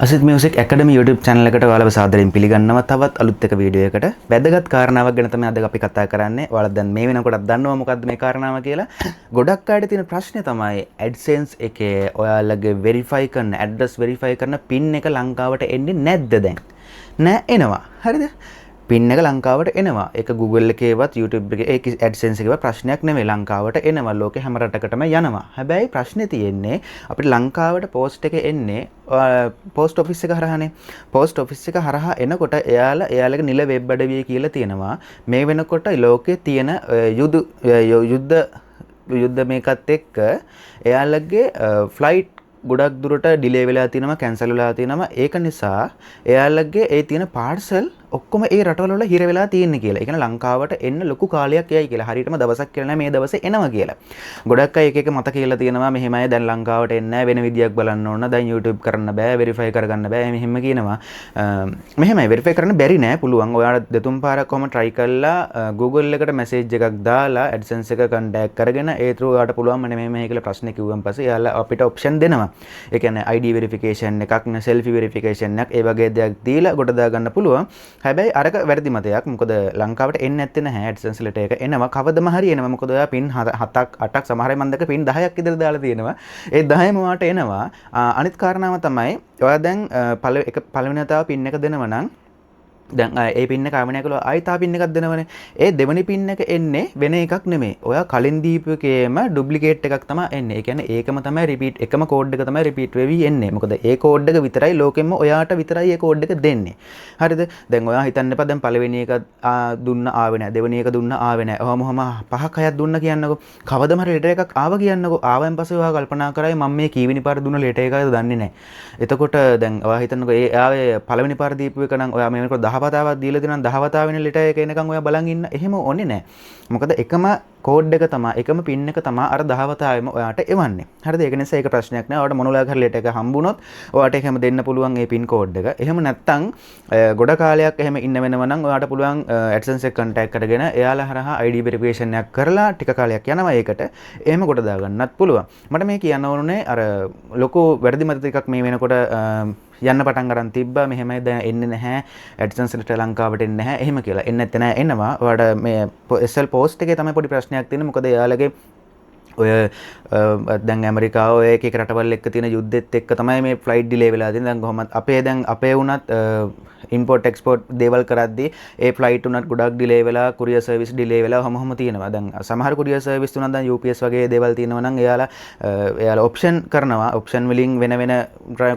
අසිත් music ඇකඩමි YouTube channel එකට ඔයාලව සාදරයෙන් පිළිගන්නවා. තවත් අලුත් එක වීඩියෝ එකකට වැදගත් කාරණාවක් ගැන තමයි අද අපි කතා කරන්නේ. ඔයාලා දැන් මේ වෙනකොටත් දන්නවා මොකද්ද මේ කාරණාව කියලා. ගොඩක් අයට තියෙන ප්‍රශ්නේ තමයි AdSense එකේ ඔයාලගේ වෙරිෆයි කරන ඇඩ්‍රස් වෙරිෆයි කරන පින් එක ලංකාවට එන්නේ නැද්ද දැන්? නෑ, එනවා. හරිද? පින් එක ලංකාවට එනවා. ඒක Google එකේවත් YouTube එකේ ඒ AdSense එකේවත් ප්‍රශ්නයක් නෙමෙයි. ලංකාවට එනවා. ලෝකේ හැම රටකටම යනවා. හැබැයි ප්‍රශ්නේ තියෙන්නේ අපිට ලංකාවට පෝස්ට් එක එන්නේ පෝස්ට් ඔෆිස් එක හරහානේ. පෝස්ට් ඔෆිස් එක හරහා එනකොට එයාලා එයාලගේ නිල වෙබ් අඩවිය කියලා තියෙනවා. මේ වෙනකොට ලෝකේ තියෙන යුද යුද්ධ යුද්ධ මේකත් එක්ක එයාලගේ ෆ්ලයිට් ගොඩක් දුරට ඩිලේ වෙලා තියෙනවා, කැන්සල් වෙලා තියෙනවා. ඒක නිසා එයාලගේ ඒ තියෙන පාර්සල් ඔක්කොම ඒ රටවල් වල හිර වෙලා තියෙන්නේ කියලා. ඒ කියන්නේ ලංකාවට එන්න ලොකු කාලයක් යයි කියලා. හරියටම දවසක් කියලා නෑ, මේ දවසේ එනවා කියලා. ගොඩක් අය එක එක මත කියලා තියෙනවා, මෙහෙමයි දැන් ලංකාවට එන්නේ නෑ, වෙන විදියක් බලන්න ඕන. දැන් YouTube කරන්න බෑ, වෙරිෆයි කරගන්න බෑ මෙහෙම කියනවා. මෙහෙමයි, වෙරිෆයි කරන්න බැරි නෑ, පුළුවන්. ඔයාලා දෙතුන් පාරක් කොහම try කරලා Google එකට මැසේජ් එකක් දාලා AdSense එක කන්ටැක්ට් කරගෙන ඒ through ඔයාලට පුළුවන් මම මෙහෙම කියලා ප්‍රශ්නේ කිව්වන් පස්සේ එයාලා අපිට ඔප්ෂන් දෙනවා. ඒ කියන්නේ ID verification එකක් නේ, selfie verification එකක්, ඒ වගේ දෙයක් දීලා ගොඩ දාගන්න පුළුවන්. හැබැයි අරක වැරදි මතයක්. මොකද ලංකාවට එන්නේ නැත්තේ නැහැ. AdSense ලෙටර් එක එනවා. කවදම හරි එනවා. මොකද ඔයා පින් 7ක් 8ක්, සමහර අය මම දැක්ක පින් 10ක් විතර දාලා තියෙනවා. ඒ 10ම ඔයාට එනවා. අනිත් කාරණාව තමයි ඔයා දැන් එක පළවෙනි වතාව පින් එක දෙනවා නම් දැන් ඒ පින් එක ආවනේ කියලා ආයෙත් ආ පින් එකක් දෙනවනේ. ඒ දෙවෙනි පින් එක එන්නේ වෙන එකක් නෙමෙයි. ඔයා කලින් දීපු එකේම ඩුප්ලිකේට් එකක් තමයි එන්නේ. ඒ කියන්නේ ඒකම තමයි රිපීට්, එකම කෝඩ් එක තමයි රිපීට් වෙවි එන්නේ. මොකද ඒ කෝඩ් එක විතරයි ලෝකෙම ඔයාට විතරයි ඒ කෝඩ් එක දෙන්නේ. හරිද? දැන් ඔයා හිතන්න එපා දැන් පළවෙනි එක දුන්න ආවේ නෑ. දෙවෙනි එක දුන්න ආවේ නෑ. ඔහොම ඔහොම පහක් හයක් දුන්න කියන්නකෝ. කවදම හරි ලෙටර් එකක් ආවා කියන්නකෝ. ආවෙන් පස්සේ ඔයා කල්පනා කරයි මම මේ කීවෙනි පාර දුන්න ලෙටර් එකද දන්නේ නෑ. එතකොට දැන් ඔයා හිතන්නකෝ ඒ ආවේ පළවෙනි පාර දීපු එක නම් ඔයා මේ වෙනකොට 10 වතාවක් දීලා තියෙනවා නම් 10 වතාවෙන ලෙටර් එක එනකන් ඔයා බලන් ඉන්න එහෙම ඕනේ නෑ. මොකද එකම කෝඩ් එක තමයි, එකම පින් එක තමයි අර 10 වතාවෙම ඔයාට එවන්නේ. හරිද? ඒක නිසා ඒක ප්‍රශ්නයක් නෑ. ඔයාට මොන වෙලාවක හරි ලෙටර් එක හම්බුනොත් ඔයාට එහෙම දෙන්න පුළුවන් ඒ පින් කෝඩ් එක. එහෙම නැත්නම් ගොඩ කාලයක් එහෙම ඉන්න වෙනවා නම් ඔයාට පුළුවන් AdSense එක කන්ටැක්ට් කරගෙන එයාලා හරහා ID verification එකක් කරලා ටික කාලයක් යනවා ඒකට. එහෙම ගොඩ දාගන්නත් පුළුවන්. මට මේ කියන්න ඕනේ අර ලොකු වැරදි මත ටිකක් මේ වෙනකොට යන්න පටන් අරන් තිබ්බා. මෙහෙමයි දැන් එන්නේ නැහැ, AdSense එකට ලංකාවට එන්නේ නැහැ එහෙම කියලා. එන්නේ නැත්තේ නෑ, එනවා. ඔයාලට මේ SL post එකේ තමයි පොඩි ප්‍රශ්නයක් තියෙන්නේ. මොකද එයාලගේ ඔය දැන් ඇමරිකාව ඔය එක එක රටවල් එක්ක තියෙන යුද්ධෙත් එක්ක තමයි මේ ෆ්ලයිට් ඩිලේ වෙලා තියෙන්නේ. දැන් කොහොමත් අපේ දැන් අපේ වුණත් ඉම්පෝට් එක්ස්පෝට් දේවල් කරද්දී ඒ ෆ්ලයිට් උනත් ගොඩක් ඩිලේ වෙලා, කුරියර් සර්විස් ඩිලේ වෙලා ඔහොම ඔහොම තියෙනවා. දැන් සමහර කුරියර් සර්විස් තුනක් දැන් UPS වගේ දේවල් තියෙනවා නම් එයාලා ඔප්ෂන් කරනවා. ඔප්ෂන් වලින් වෙන වෙන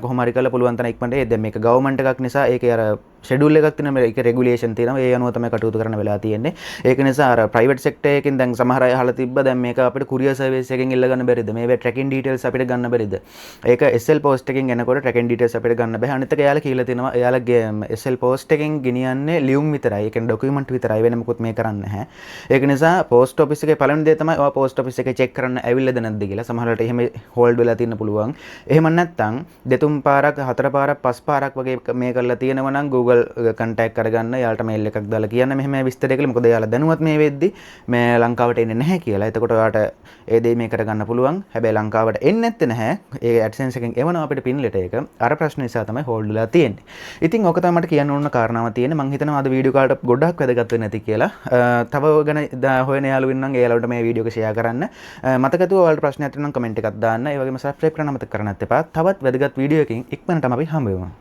කොහොම හරි කරලා පුළුවන් තරම් ඉක්මනට ඒ දැන් මේක ගවර්න්මන්ට් එකක් නිසා ඒකේ අර ෂෙඩියුල් එකක් තියෙනවා, මේක රෙගියුලේෂන් තියෙනවා. ඒ අනුව තමයි කටයුතු කරන්න වෙලා තියෙන්නේ. ඒක නිසා අර ප්‍රයිවට් සෙක්ටර් එකකින් දැන් සමහර අය අහලා තිබ්බා දැන් මේක අපිට කුරියර් සර්විස් එකෙන් ඉල්ල ගන්න බැරිද? මේවා ට්‍රැකින් ඩීටේල්ස් අපිට ගන්න බැරිද? ඒක SL post එකෙන් එනකොට ට්‍රැකින් ඩීටේල්ස් අපිට ගන්න බැහැ. අනිත් එක එයාලා කියලා තියෙනවා එයාලගේ SL post එකෙන් ගෙනියන්නේ ලියුම් විතරයි. ඒ කියන්නේ ඩොකියුමන්ට් විතරයි, වෙන මොකුත් මේ කරන්නේ නැහැ. ඒක නිසා පෝස්ට් ඔෆිස් එකේ පළවෙනි දේ තමයි ඔයා පෝස්ට් ඔෆිස් එකේ චෙක් කරන්න ඇවිල්ලාද නැද්ද කියලා. සමහර වෙලාවට එහෙම හෝල්ඩ් වෙලා තියෙන්න පුළුවන්. එහෙම නැත්නම් දෙතුන් පාරක් හතර පාරක් පස් පාරක් වගේ මේ කරලා තියෙනවා නම් Google contact කරගන්න, එයාලට මේල් එකක් දාලා කියන්න මෙහෙම විස්තරය කියලා. මොකද එයාලා දැනුවත් මේ වෙද්දි මේ ලංකාවට එන්නේ නැහැ කියලා. එතකොට ඔයාට ඒ දේ මේ කරගන්න පුළුවන්. හැබැයි ලංකාවට එන්නේ නැත්තේ නැහැ. ඒ AdSense එකෙන් එවනවා අපිට පින් ලෙටර් එක. අර ප්‍රශ්න නිසා තමයි හෝල්ඩ් වෙලා තියෙන්නේ. ඉතින් ඕක තමයි මට කියන්න ඕන කාරණාව තියෙන්නේ. මං හිතනවා අද වීඩියෝ කාලට ගොඩක් වැදගත් වෙන්නේ නැති කියලා. තව ඔය ගැන හොයන යාළුවෝ ඉන්නම් ඒ යාළුවන්ට මේ වීඩියෝ එක ෂෙයා කරන්න. මතක ඇතුව ඔයාලට ප්‍රශ්නයක් තියෙනවා නම් කමෙන්ට් එකක් දාන්න. ඒ වගේම සබ්ස්ක්‍රයිබ් කරන්න අමතක කරන්නත් එපා. තවත් වැදගත් වීඩියෝ එකකින් ඉක්මනටම අපි හම්බ වෙමු.